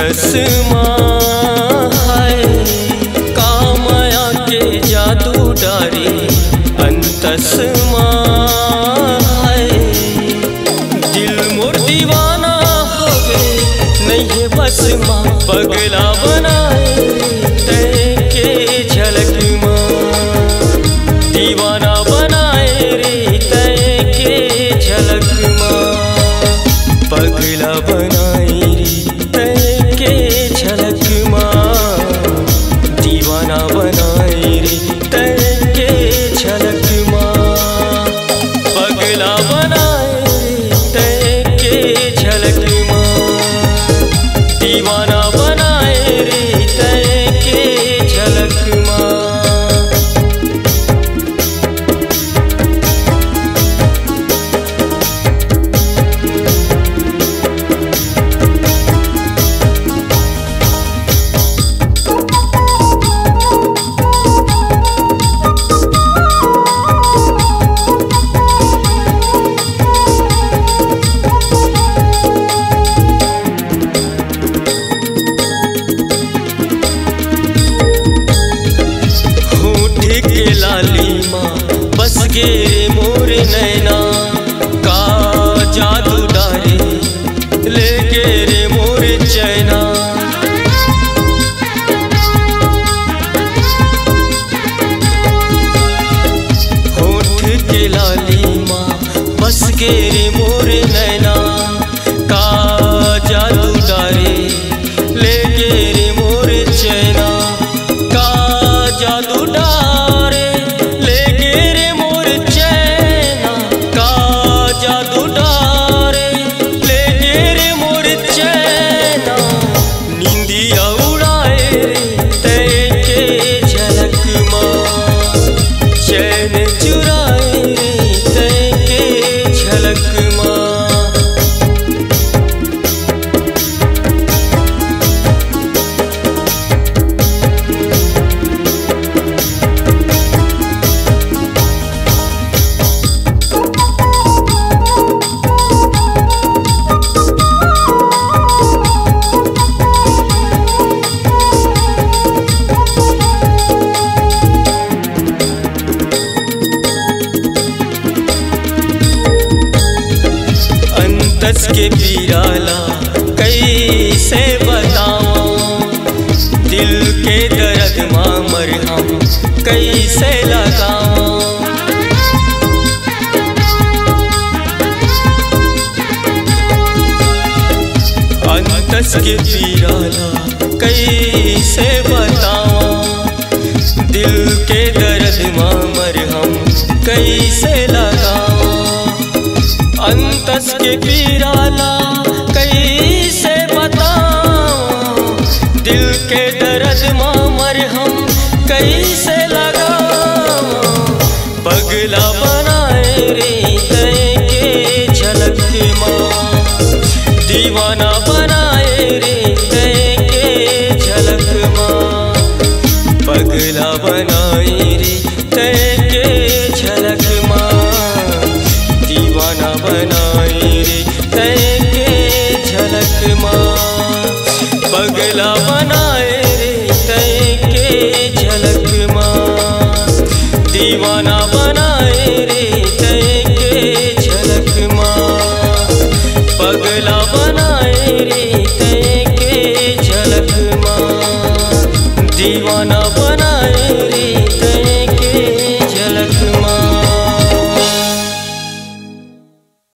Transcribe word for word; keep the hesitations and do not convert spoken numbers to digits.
अंतस मा हाय, का माया के जादू डारे अंतस मा हाय। दिल मोर दीवाना होगे, नइहे बस मा पगला बनाए तैं के झलक मा। दीवाना बनाए रे तैं के झलक मा, पगला बनाए रे तैं के झलक मा। दीवाना बनाए रे तैं के झलक मा, पगला बनाए रे तैं के झलक मा। दीवाना बनाए रे तैं के झलक मा। होठ के लाली मा बस गे रे मोर नैना, का जादू डारे ले गे रे मोर चैना। होठ के लाली मा बस गे रे मोर नैना, का जादू डारे ले गे रे मोर चैना। का जादू डारे ले गे रे मोर चैना, का जादू डारे ले गे रे मोर चैना। निंदिया उड़ाए रे तैं के झलक मा, चैन चुराए रे तैं के झलक मा। अंतस के पीरा ला कइसे बतावं, दिल के दर्द मा मरहम कइसे लगावं। अंतस के पीरा ला कइसे बतावं, दिल के दर्द मा मरहम कइसे लगावं। अंतस के पीरा ला कइसे बतावं, दिल के दर्द मा मरहम कइसे लगावं। पगला बनाए रे तैं के झलक मा, दीवाना बनाए रे तैं के झलक मा। पगला बनाए रे तैं के झलक मा, दीवाना बनाए रे तैं के झलक मा। पगला बनाए रे तैं के झलक मा, दीवाना बनाए रे तैं के झलक मा। पगला बनाए रे तैं के झलक मा, दीवाना बनाए रे